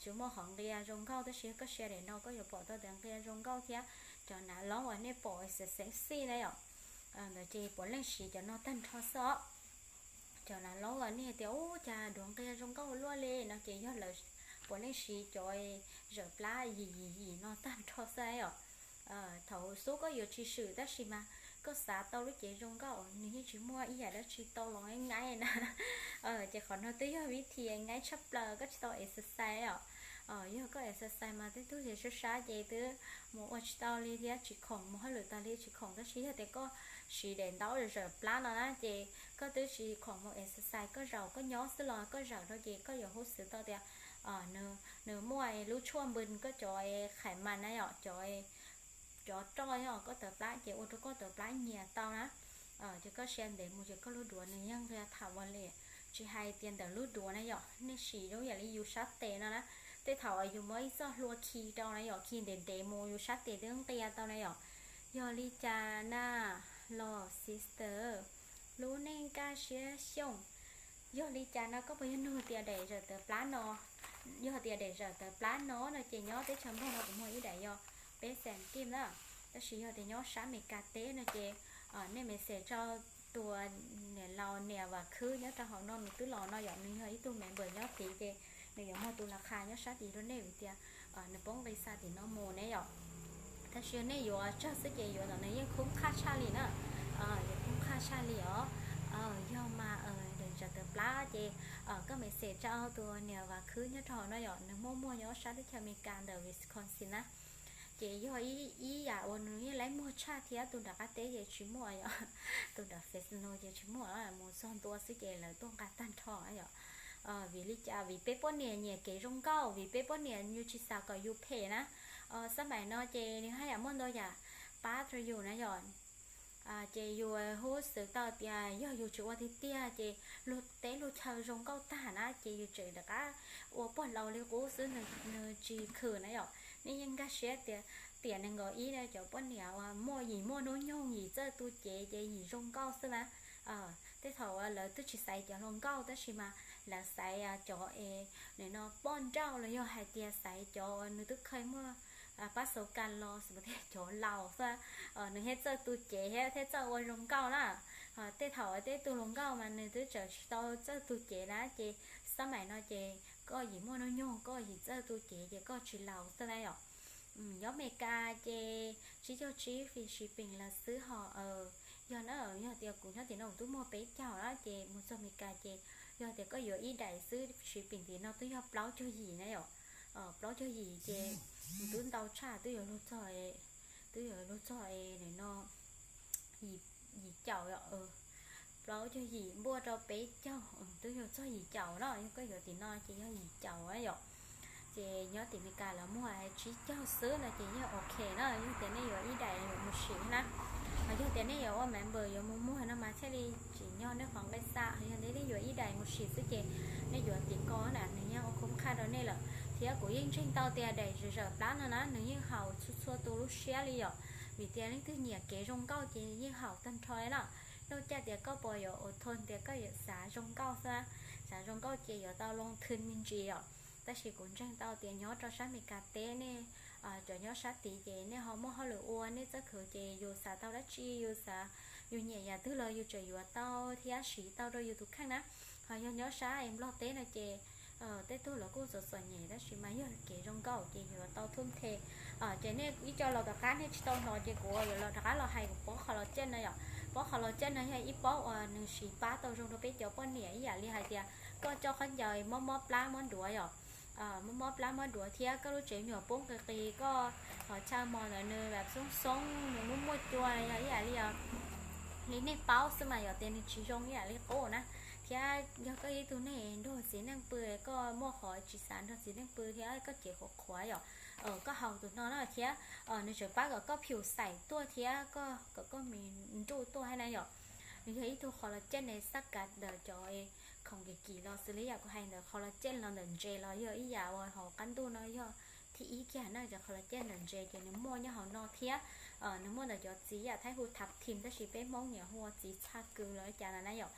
Tsis muaj qhov nqia zoo nkauj tab sis koj sia daim no koj yuav pom tau tias nqia zoo nkauj thiab cov hnav loob uas nej pom xeev xeev xij na yom. Ntawd ces puav leej siv cov no tag nrho xwb os. Cov hnav loob uas nej tias ub cas duav nqia zoo nkauj ua luaj li no ces yog lawv puav leej siv cov zawm plab yim yim yim no tag nrho xwb os. Thaum xub koj yuav tsis swm tab sis mas koj xav tau lub cev zoo nkauj nws yeej tsis muaj ib yam dab tsi tau los nqaij nqaij na. Ces qhov no twb yog vib thi nqaij tshaj plaws koj tsis tau exercise os. Yog koj exercise mas tej tug ces sab sab ces twb mus ua tsis tau li thiab tsis khoom mus hauj lwm tas li tsis khoom tab sis yog tias koj siv daim ntaub zawm plab no na ces koj twb tsis khoom mus exercise koj zaum koj nyob xwb los koj zawm rau ces koj yuav hub xwv tau tias nws muaj lub tshuaj npws koj cov khais mas na yom, cov cov roj yog koj tawv plab ces ua rau koj tawv plab nyias tau na. Ces koj sia ntev mus ces koj lub duav nws yeej nqia tham ua li. Tsis hais tias ntawm lub duav na yom, nej sim zoo yam li yus sab tes no na. Tej thaum yus muab ib txoj hlua khi rau na yom, khi ntev ntev mus yus sab tes twb nqia tau na yom. Yog li cas na los sister, lub neej kaj siab xyooj. Yog li cas no koj puas yog nug tias daim zawm tawv plab no? Yog tias daim zawm tawv plab no no ces nyob teb chaws Nplog no kuv muag ib daim yog peb xees kij na. Tab sis yog tias nyob sab Amelikas teb no ces nej message rau tus niam laus niam Vam Khwb nyob rau hauv no nws twb los no yom, nws yog ib tug member nyob tid ces nws yuav muag tus las khas nyob sab tid rau nej vim tias nws poob nqi xa tim no mus ne yom. Tab sis nej yuav tsawg xwb ces yuav ntawm nws yeej khoob qhaj tshaj li na. Yuav khoob qhaj tshaj li os. Yog mas daim zawm tawv plab ces koj message rau tus niam Vam Khwb nyob rau hauv no yom, nws muaj muag nyob sab teb chaws Amelikas ntawm Wisconsin na. Ces yog ib yam uas nws yeej laib muag tshaj thiab tus nram qab teb ces tsis muaj yom. Tus nram Fresno ces tsis muaj, mus txog ntua xwb ces lawv tuaj nqa tag nrho yom. Vim li cas? Vim peb poj niam nyiam kev zoo nkauj, vim peb poj niam yus tsis xav kom yus phem na. Xab maim no ces nws haj yam muaj ntau yam pab rau yus na yom. Ces yus hub xwv tau tias yog yus tsis ua tiag tiag ces luag teb luag chaw zoo nkauj tag na ces yus tseem rov qab ua pog laus li qub xwb, nws tsis khwm na yom. Nej yeej nkag siab tias tiam nees nkaum ib na cov poj niam uas muaj yim muaj hnub nyoog yim txawj tu cev ces yim zoo nkauj xwb na. Tej thaum lawv twb tsis xaiv cov hluas nkauj tab sis mas lawv xaiv cov es nim no poj nrauj los yog hais tias xaiv cov uas nws twb kheev muaj pab xauv kas los xwb tias cov laus xwb, nws thiaj txawj tu cev thiab thiaj txawj ua zoo nkauj na. Tej thaum tej tug hluas nkauj mas nws twb tseem tsis tau txawj tu cev na ces xab maim no ces koj yim muaj hnub nyoog koj yim txawj tu cev ces koj tsis laus xwb na yom. Nyob Amelikas ces tsib caug tsib free shipping lawm xwb ho. Yog na, yog tias kuv nyob tim no kuv twb muag peb caug na ces mus txog Amelikas ces yog tias koj yuav ib daim xwb shipping tim no twb yog plaub caug yim na yom. Plaub caug yim ces twb ntau tshaj, twb yuav luag txog, twb yuav luag txog nim no yim caum yom. Plaub caug yim npuaj rau peb caug twb yuav txog yim caum na, yog koj yuav tim no ces yog yim caum na yom. Ces nyob tim Amelikas lawv muag tsib caug xwb no ces yeej ok na, yog tias nej yuav ib daim yuav mus sim na. Ho yog tias nej yuav ua member yuav mus muag no mas thiaj li tsim nyog nej qhov nqi xa. Ho yog tias nej yuav ib daim mus sim xwb ces nej yuav tim ko na nws yeej ua khoob qhaj rau nej lawm. Thiab kuv yeej ntseeg tau tias daim zawm plab no na nws yeej haum txhua txhua tus lub siab li yom. Vim tias leej twg nyiam kev zoo nkauj ces yeej haum tag nrho li na. Noj caj tias koj puas yuav ua thoo tias koj yuav xav zoo nkauj xwb, xav zoo nkauj ces yuav tau loo thwm me ntsis yom. Tab sis kuv ntseeg tau tias nyob rau sab Amelikas teb nej cov nyob sab tid ces nej ho muaj hauj lwm ua, nej txawj khwv ces yus xav tau dab tsi yus xav, yus nyiam yam twg los yus tseem yuav tau thiab siv tau rau yus tus kheej na. Ho yog nyob sab es Nplog teb no ces tej tug los kuj txom txom nyem tab sis mas yog kev zoo nkauj ces yuav tau thum the. Ces nej ib co los tom qab nej tsis tau hnov ces kuv yuav los rov qab los hais kuv pob qhov los caj no yom. Pob qhov los caj no yog ib pob uas nws siv pab tau zoo rau peb cov poj niam ib yam li hais tias koj coj khaub ncaws mob mob plab mob duav yom. Mob mob plab mob duav thiab koj lub tsev me nyuam poob qis qis, koj qhov chaw mos ntawd nws xoob xoob nws muaj muaj cua yog ib yam li os. li nej paub xwb mas yog tias nws tsis zoo ib yam li qub na. Thiab yog koj ib tug neeg nrog txiv neej pw, koj muaj qhov tsis xav nrog txiv neej pw thiab koj cev qhuav qhuav yom, koj haus tus no na thiab nws tseem pab kom koj phiu xaim tuaj thiab kom koj mis nruj tuaj thiab na yom. Nws yog ib tug qhov los caj ne xab kav ntawm cov khoom kim kim los xws li yam kuv hais ntawd, qhov los caj los ntawm ntses los yog ib yam uas hauv qab ntuj no yog thib ib kiag na. Cov qhov los caj ntawm ntses ces nws muaj nyob hauv no thiab nws muaj ntawm cov txiv yam thaib hu thav thim tab sis peb Hmoob nyiam hu ua txiv txha kws los ua cas na yom.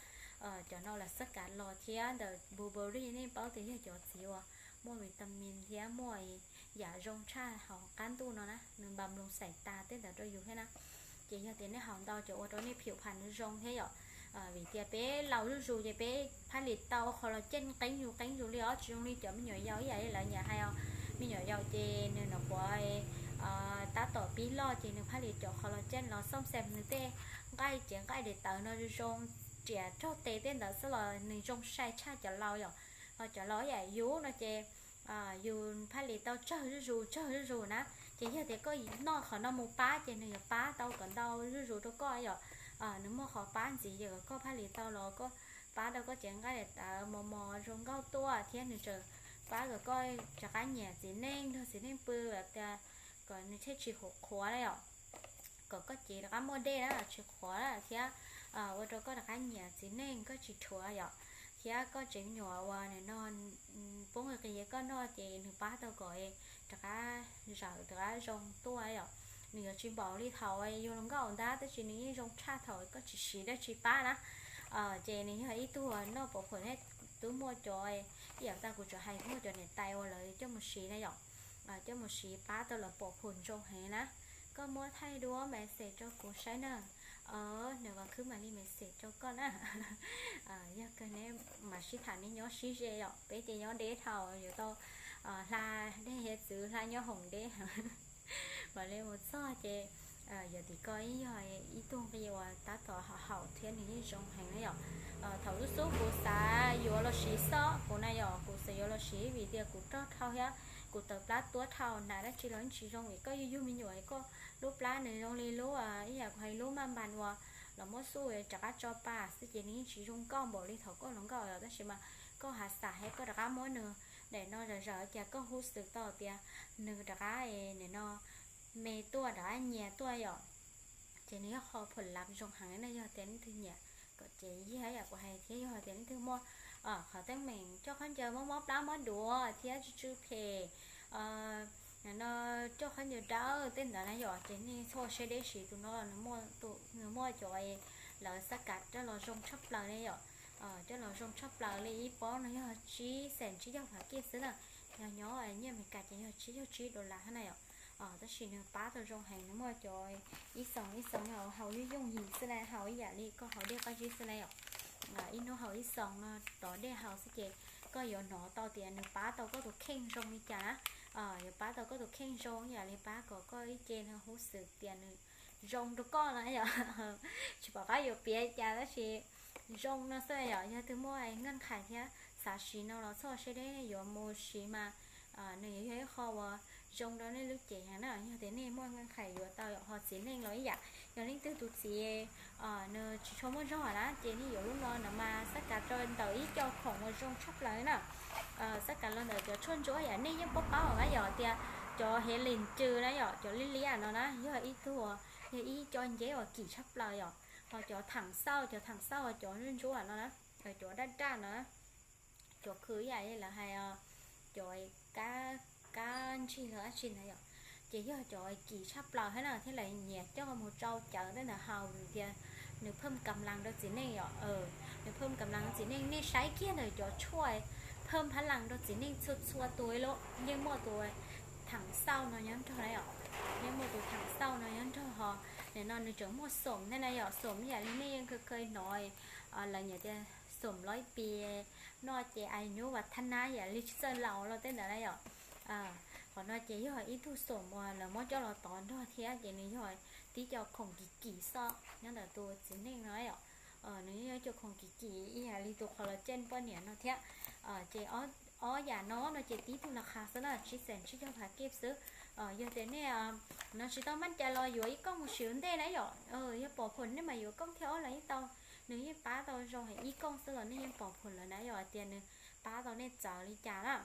Cov no los xab kav los thiab ntawm blueberry, nej paub tias yog cov txiv uas muaj vitamin thiab muaj yam zoo tshaj hauv qab ntuj no na, nws npa mloog xaim tas tej ntawd rau yus thiab na. Ces yog tias nej haus ntau ces ua rau nej phiu pham nws zoo thiab yom. Vim tias peb laus zuj zus ces peb phaj li tau qhov los caj qeeb zus qeeb zus li os, tsis zoo li cov me nyuam yaus ib yam li lawv nyiam hais os. Me nyuam yaus ces nws nyuam qhuav tab tom pib loj ces nws phaj li cov qhov los caj los xoj xeem nws tej nqaij ces nqaij daim tawv no zoo zoo, riam raug tes tej ntawd xwb los nws zoo sai tshaj cov laus yom. Ho cov laus ib yam yus no ces yus phaj li tau tsawg zuj zus tsawg zuj zus na. Ces yog tias koj noj qhov no mus pab ces nws yuav pab tau kom ntau zuj zus rau koj yom. Nws muaj qhov pab ntxiv ces kom koj phaj li tau los koj pab rau koj cev nqaij daim tawv mos mos zoo nkauj tuaj thiab nws tseem pab kom koj rov qab nyiam txiv neej, nrog txiv neej pw tias kom nws thiaj tsis qhuav qhuav na yom. Kom koj cev rov qab muaj dej na, tsis qhuav na thiab ua rau koj rov qab nyiam txiv neej, koj tsis rhuav yom. Thiab koj tsev me nyuam uas nim no poob qis qis koj noj ces nws pab tau kom rov qab zawm rov qab zoo tuaj yom. Nws yuav tsis npaum li thaum yus hluas nkauj ntag tab sis nws yeej zoo tshaj thaum koj tsis siv dab tsi pab na. Ces nws yog ib tug noj pov phom thiab twb muaj cov, ib yam tau kuv tseem hais muaj cov niam tais uas lawv coj mus siv na yom. Coj mus siv pab tau lawv pov phom zoo heev na. Koj muab thaij duab message rau kuv saib na. Nws vas khwb mam li message rau koj na. Yog kawg neb mam sib tham, neb nyob sib ze yom, peb ces nyob deb dhau yuav tau hla dej hiav txwv hla nyob hoom deb. Mam li mus txog ces yog tim ko ib yog ib tug nqi uas tab tom haum thiab nws yeej zoo heev na yom. Thaum xub xub kuv xav yuav los siv xwb, kuv na yom, kuv xav yuav los siv vim tias kuv rog dhau thiab kuv tawv plab tuab dhau, hnav dab tsi los yeej tsis zoo. Vim koj yug yug me nyuam koj lub plab nws zoo li lub ib yam kuv hais lub maj npas uas los muab xuj rov qab tso pa xwb ces nws yeej tsis zoo nkauj npaum li thaum koj hluas nkauj los. Tab sis mas koj hav xav thiab koj rov qab muab nws daim no zawm zawm ces koj hub xwm tau tias nws rov qab nim no me tuaj rov qab nyias tuaj yom. Ces nws yog qho phom lav zoo heev na, yog tias leej twg nyiam kom cev yig yam kuv hais thiab yog tias leej twg muaj qhov teeb meem coj khaub ncaws mob mob plab mob duav thiab tsw tsw phem, no coj khaub ncaws dawb tej ntawd na yom, ces nej txhob siab deb siv tus no, nws muaj cov lawv xab kav coj los zoo tshaj plaws ne yom. Coj los zoo tshaj plaws li ib pob no yog tsib xees tsib caug phav kij xwb na. Yog nyob nyiaj Amelikas ces yog tsib caug tsib dollar na yom. Tab sis nws pab tau zoo heev, nws muaj cov ib xoos ib xoos no haus yooj yooj yim xwb na, haus ib yam li koj haus dej qab zib xwb na yom. Ib hnub haus ib xoos no tov dej haus xwb ces koj yuav hnov tau tias nws pab tau koj tus kheej zoo li cas na. Yuav pab tau koj tus kheej zoo ib yam li pab kom koj ib ce no hub xwm tias nws zoo rau koj na yom. Tsis pom qab yuav piav cas tab sis zoo no xwb yom. Yog twg muaj nkees khais thiab xav siv no los txhob siab deb yuav mus siv mas nws yuav yog ib qho uas zoo rau nej lub cev heev na. Yog tias nej muaj nkees khais yuav tau yom. Ho txiv neej los ib yam, yog leej twg tus txiv nws tsis tshua muaj zog na ces nej yuav lub no na mas xab kav rau ntawm ib co khoom uas zoo tshaj plaws na. Xab kav los ntawm cov tshuaj ntsuab yom, nej yeej paub paub na yom, tias cov hev lis cw na yom, cov liab liab no na yog ib tug, yog ib co nceb uas kim tshaj plaws yom. Ho cov thaam xauj, cov thaam xauj cov ntsuab ntsuab no na, cov daj daj no na, cov khw ib yam li lawv hais cov kab ntsig los dab tsi ntawd yom, ces yog cov kim tshaj plaws thiab na, thiab lawv nyiam coj mus tsau cawv tej ntawd haus vim tias nws phaj kam las rau txiv neej yom. Nws phaj kam las rau txiv neej, nej saib kiag ntawm cov tshuaj phaj phab las rau txiv neej txhua txhua tus ib lub yeej muaj tus thaam xauj no nyob nrog na yom. Yeej muaj tus thaam xauj no nyob nrog ho. Nim no nws tseem muaj xoom thiab na yom, xoom ib yam li nej yeej kawg kawg hnov lawv nyiam tias xoom loib pis noj ces ais nyub vas thab nab yam li tsis txawj laus los tej ntawd na yom. Qhov no ces yog ib tug xoom uas lawv muab coj los tov nrog thiab ces nws yog tib co khoom kim kim xwb nyob ntawm tus txiv neej no yom. Nws yog ib co khoom kim kim ib yam li tus qhov los caj poj niam no thiab. Ces ob yam no no ces tib tug las qha xwb na, tsib xees tsib caug phav kij xwb. Yog tias nej no tsis tau maj cai los yuav ib kooj mus sim ua ntej na yom. Yog pom phom nej mam yuav kooj thiab ob los yeej tau. Nws yeej pab tau zoo heev, ib kooj xwb los nej yeej pom phom lawm na, yog hais tias nws pab tau nej txawv li cas na.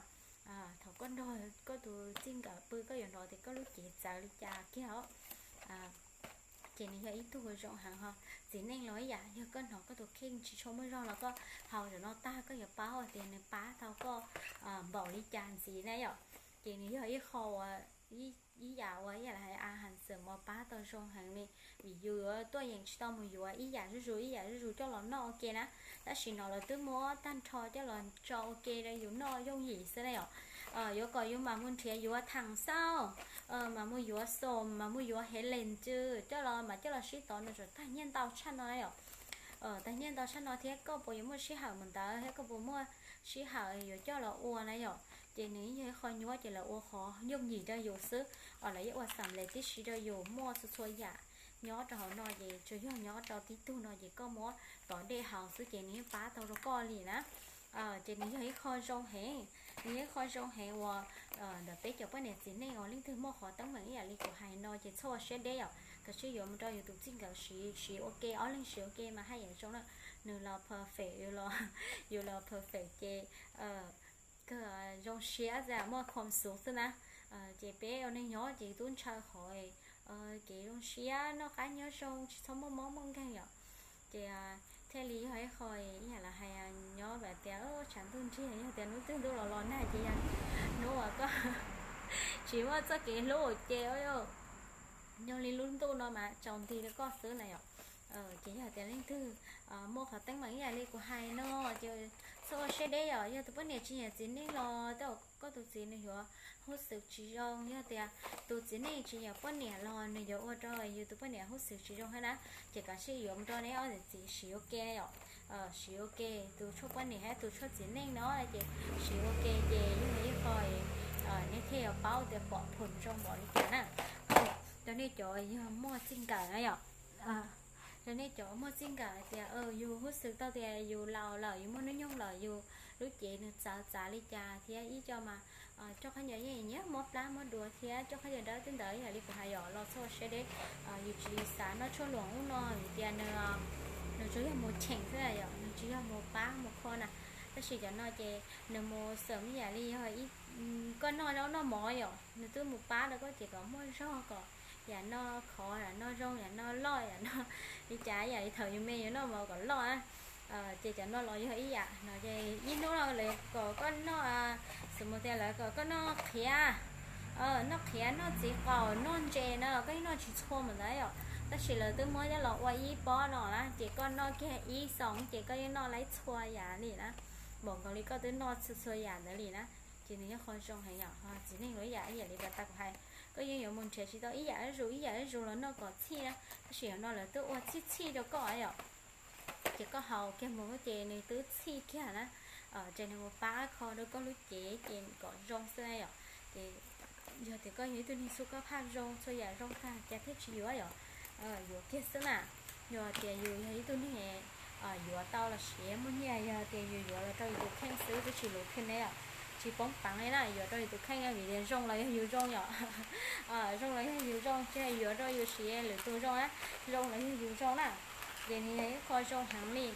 Thaum koj nrog koj tus txij nkawm pw koj yuav hnov tias koj lub cev txawv li cas kiag os. Ces nws yog ib tug zoo heev ho. Txiv neej los ib yam, yog koj hnov koj tus kheej tsis tshua muaj zog los koj haus zaum no tag koj yuav paub hais tias nws pab tau koj npaum li cas ntxiv na yom. Ces nws yog ib qho ib yam uas ib yam li hais a has xwm mos pab tau zoo heev li, vim yus yuav tuaj yeem tsis tau mus yuav ib yam zuj zus ib yam zuj zus coj los noj ua ke na. Tab sis no lawv twb muab tag nrho coj los tso ua ke rau yus noj yooj yim xwb na yom. Yuav kom yus mam mus nrhiav yuav thaj xauj, mam mus yuav xom, mam mus yuav hev lees cw coj los, mam coj los sib tov nws tseem tag nyiaj ntau tshaj no na yom. Tag nyiaj ntau tshaj no thiab koj puas yuav muaj sij hawm mus ntawd thiab koj puas muaj sij hawm yuav coj los ua na yom. Ces nws yog ib qho nyuaj ces lawv ua qhov yooj yim rau yus xwb, lawv yeej ua xam lev tib si rau yus muaj txhua txhua yam nyob rau hauv no ces tsuas yog nyob rau tib tug no ces koj muab tov dej haus xwb ces nws yeej pab tau rau koj li na. Ces nws yog ib qho zoo heev, nws yog ib qho zoo heev uas ntawm peb cov poj niam txiv neej uas leej twg muaj qhov teeb meem ib yam li kuv hais no ces txhob ua siab deb yom, kav tsij yuav mus rau yus tus txij nkawm siv, siv ua ke, ob leeg siv ua ke mas haj yam zoo na. Nws los perfect, yus los perfect ces kawg zoo siab xwb, muaj khuam xuv xwb na. Ces peb ua neeg nyob ces tub ntshaw qhov kev zoo siab noj qab nyob zoo tsis txhob muaj mob muaj nkeeg yom. Ces thiaj li yog ib qho ib yam li hais nyob vam tias tshav ntuj nrig yog tias hnub twg ntuj los los nag ces yog hnub uas koj tsis muaj txoj kev hlub ces nyob li lub ntuj no mas tsaus nti rau koj xwb na yom. Ces yog tias leej twg muaj qhov teeb meem ib yam li kuv hais no ces txhob ua siab deb yom. Yog tus poj niam tsis nyiam txiv neej los tej zaum koj tus txiv nws yuav huj xwm tsis zoo. Yog tias tus txiv neej tsis nyiam poj niam los nws yuav ua rau yus tus poj niam huj xwm tsis zoo thiab na. Ces kav tsij yuav mus rau neb ob niam txiv siv ua ke yom. Siv ua ke, tus tshuaj poj niam thiab tus tshuaj txiv neej no ces siv ua ke ces yog ib qho neb thiaj yuav paub tias pom phom zoo npaum li cas na. Rau nej cov yog muaj txij nkawm na yom, rau nej cov muaj txij nkawm hais tias yus huj xwm tau tias yus laus lawm, yus muaj hnub nyoog lawm, yus lub cev nws txawv txav li cas thiab ib co mas coj qhab nyas yeej nyiam muab plab muab duav thiab coj qhab nyas dawb tej ntawd ib yam li kuv hais yom, los txhob ua siab deb. Yus tsis xav noj tshuaj luam ub no vim tias nws, nws tsuas yog mus cheem xwb yom, nws tsis yog mus pab mus kho na. Tab sis cov no ces nws mus xwm ib yam li yog koj noj zaub noj mov yom, nws twb mus pab rau koj ces kom muaj zog kom yam no khov yam no zoo yam no loj yam no li cas ib yam li thaum yus me yus noj mov kom loj na. Ces cov no los yog ib yam no ces ib hnub no lawv kom koj noj, xws mus tias lawv kom koj noj qhiav, noj qhiav noj txiv qaum noj ntses no koj yeej noj tsis txhua mus ntawd yom. Tab sis lawv twb muab coj los ua ib pob no na ces koj noj kiag ib xoo ces koj yeej noj laib txhua yam li na. Npaum nkaus li koj twb noj txhua txhua yam ntawd li na. Ces nws yog qho zoo heev yom. Txiv neej los ib yam, ib yam li puas tas kuv hais, koj yeej yuav mus nrhiav tsis tau ib yam zuj zus ib yam zuj zus los noj kom txhij na. Tab sis yam no lawv twb ua txhij txhij rau koj yom. Ces koj haus kiag mus ces nws twb txhij kiag na. Ces nws mus pab kho rau koj lub cev ces kom zoo xwb na yom. Ces yog tias koj yog ib tug neeg xub koj phaj zoo txhua yam zoo tag cas thiaj tsis yuav yom. Yuav kiag xwb na. Yog tias yus yog ib tug neeg yuav tau los sis muaj nyiaj, yog tias yus yuav los rau yus tus kheej xwb twb tsis luv kheej ne yom. Tsis poob peev li na, yuav rau yus tus kheej vim tias zoo los yog yus zoo yom. Zoo los yog yus zoo, tsis yuav rau yus siv lwm tus zoo na. Zoo los yog yus zoo na. Ces nws yog ib qho zoo heev li.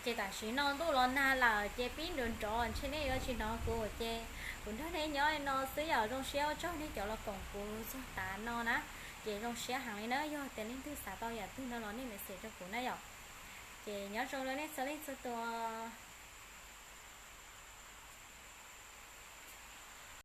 Ces tam sim no ntuj los nag lawm ces pib nrov nrov ntshe nej yuav tsis hnov kuv ces kuv nrog nej nyob li no xwb yom. Zoo siab ua tsaug nej cov los koom kuv txog tav no na. Ces zoo siab heev li na, yog tias leej twg xav tau yam twg no los nej message rau kuv na yom. Ces nyob zoo rau nej txhua leej txhua tus.